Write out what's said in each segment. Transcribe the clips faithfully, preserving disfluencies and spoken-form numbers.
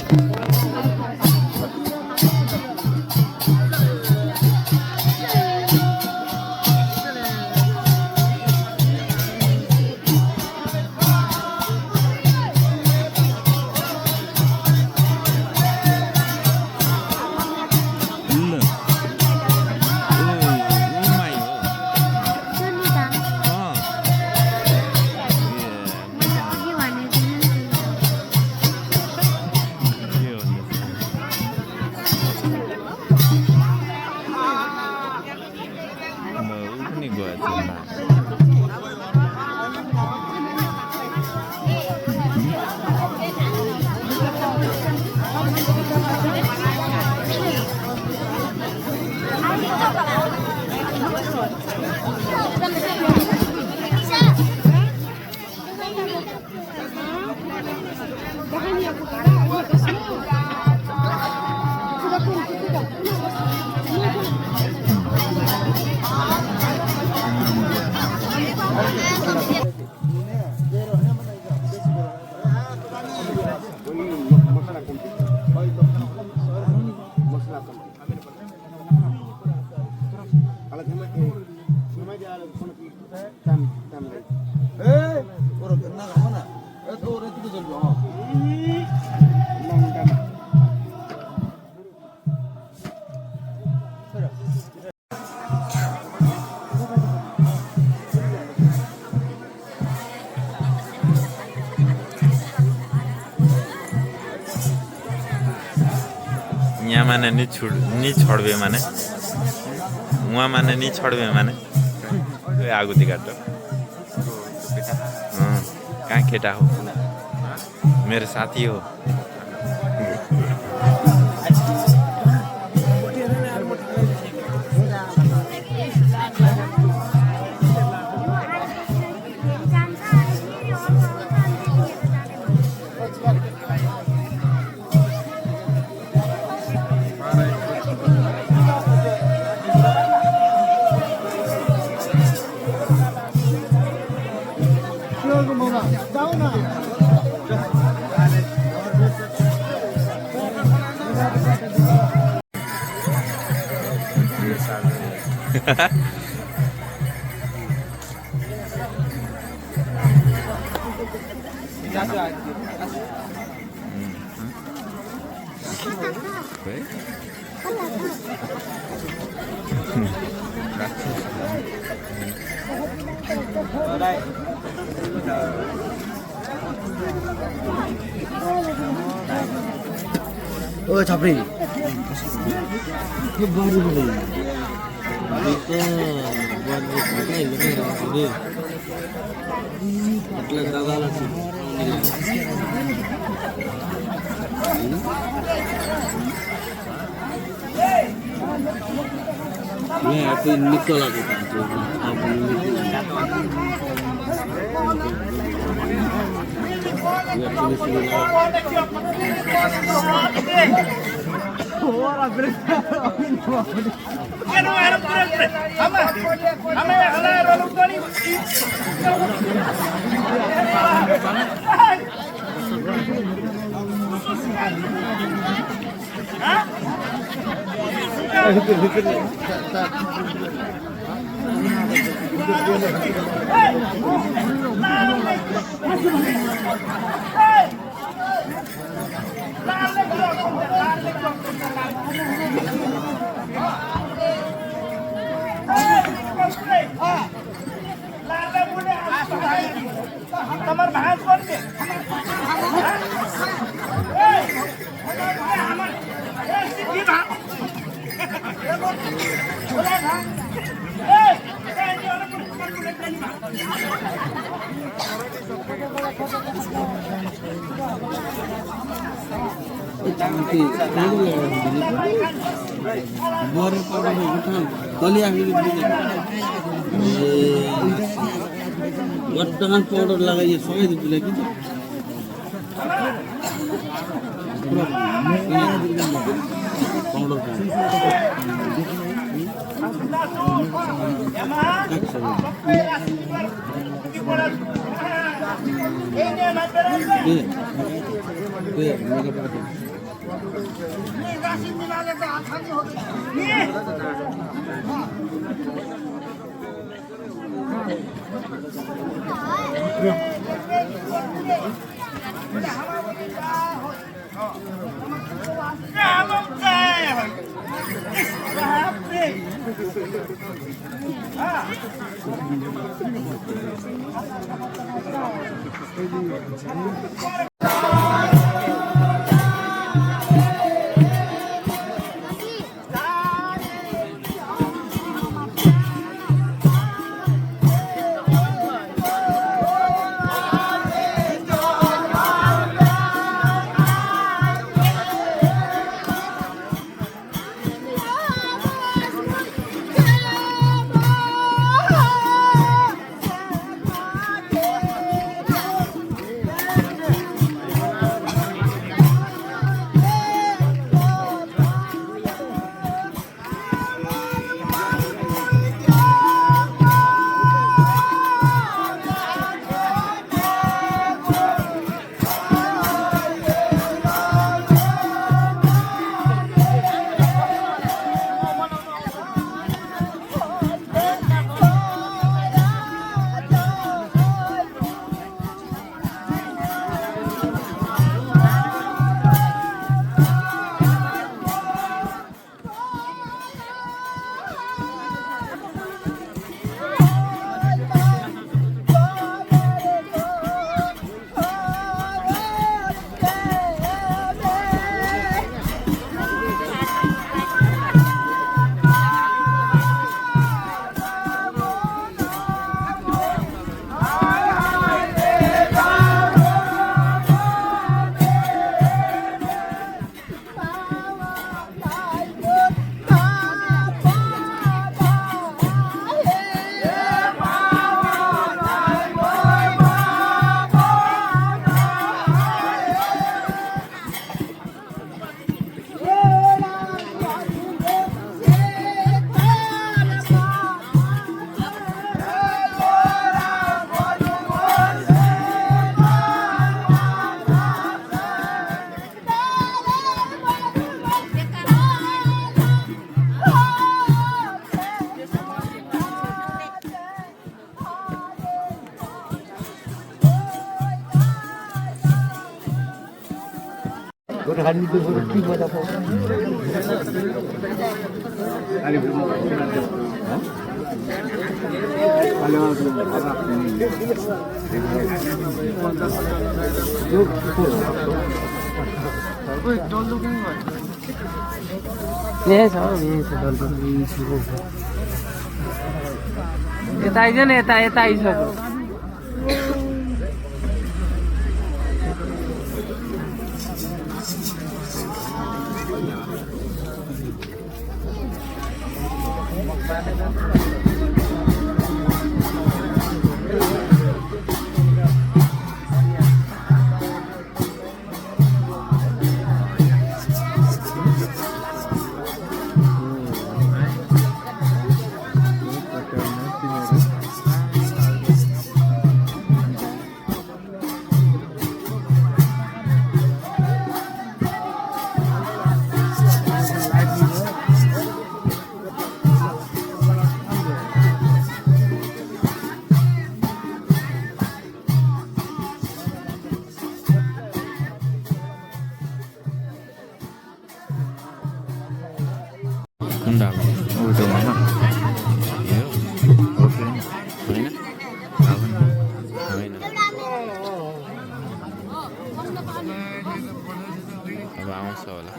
याँ माने नि छुड-, नि छड्बे माने। उहाँ माने नि छड्बे माने। ए आगुति काट्टो। अँ, कहाँ केटा हो? मेरो साथी हो। ओ छाप्री। यो बुहारी बोले। यो त बुहारी बोले, यो त बुहारी बोले। मतलब दादा ला छु। मैं आपको निकल आके गट्टाखान पाउडर लगाइए, सबै दिन्छु लेकिन पाउडर खान। ए, ए, मेकअप आर्टिस्ट। यही छ, यही छ, डल्लो। यता आइज न, यता, यता eyes. Kundal. Oh, itu mana? Iya. Oke. Mana? Awan. Mana? Apa, awan sola?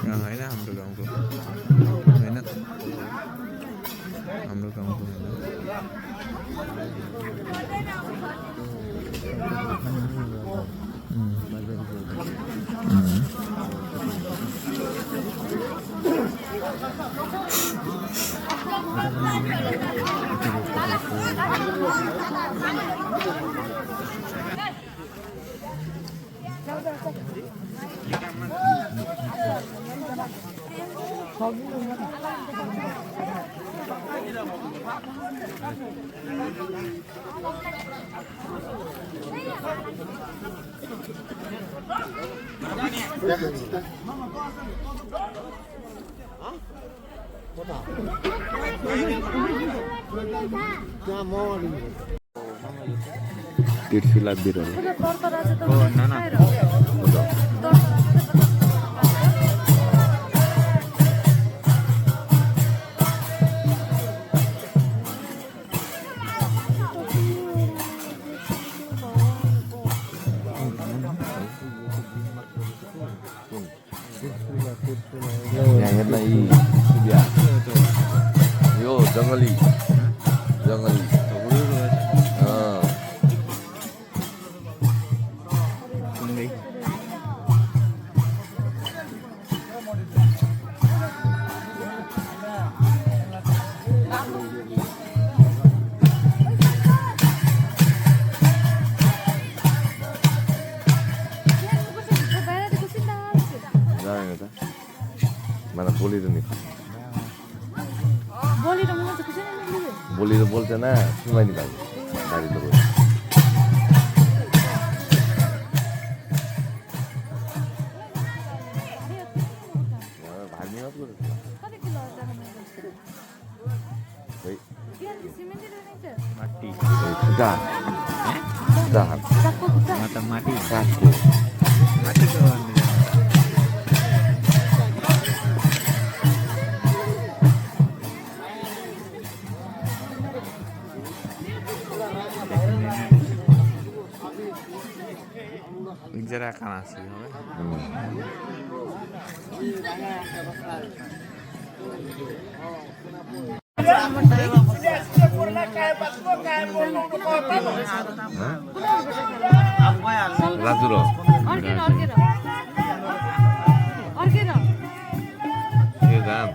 यहाँ होइन हाम्रो गाउँको, होइन? हाम्रो गाउँको होइन। तिर्फिला बिरल। ओ, ना, ना। Yang head na i, i biya. Yo, janggali. Janggali. Ah. Mana बोलेर नि। बोलेर बोल्छ, बोलेर बोल्छ ना, सुनाइ नि भाइ। गाडी त बोल्छ। भारी नि मात्र बोल्छ। खोइ। माटी। खुट्टा। खुट्टा। माता माटी। काठको। माटी त हो नि। जरा खाना सी हो। लाजु र। अर्केर, अर्केर। अर्केर। ए Ram.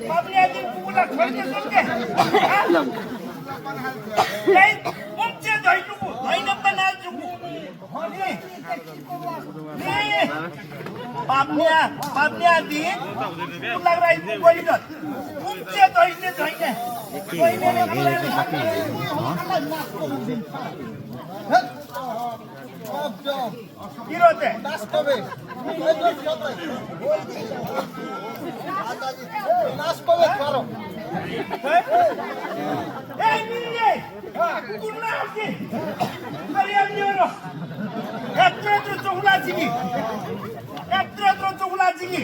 Papnia din kukulak, balik ka sa akin. Ha? Hey, umche doy tuku, doy na panal tuku. Hey, papnia, papnia din kukulak rai tuku idot. Umche doy ne, doy ne. Doy ne, doy ne. Irote. Ei, niñe! Kunasi! Ariam niño! Etro, etro, chohula jigi! Etro, etro, chohula jigi!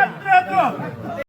Etro, etro!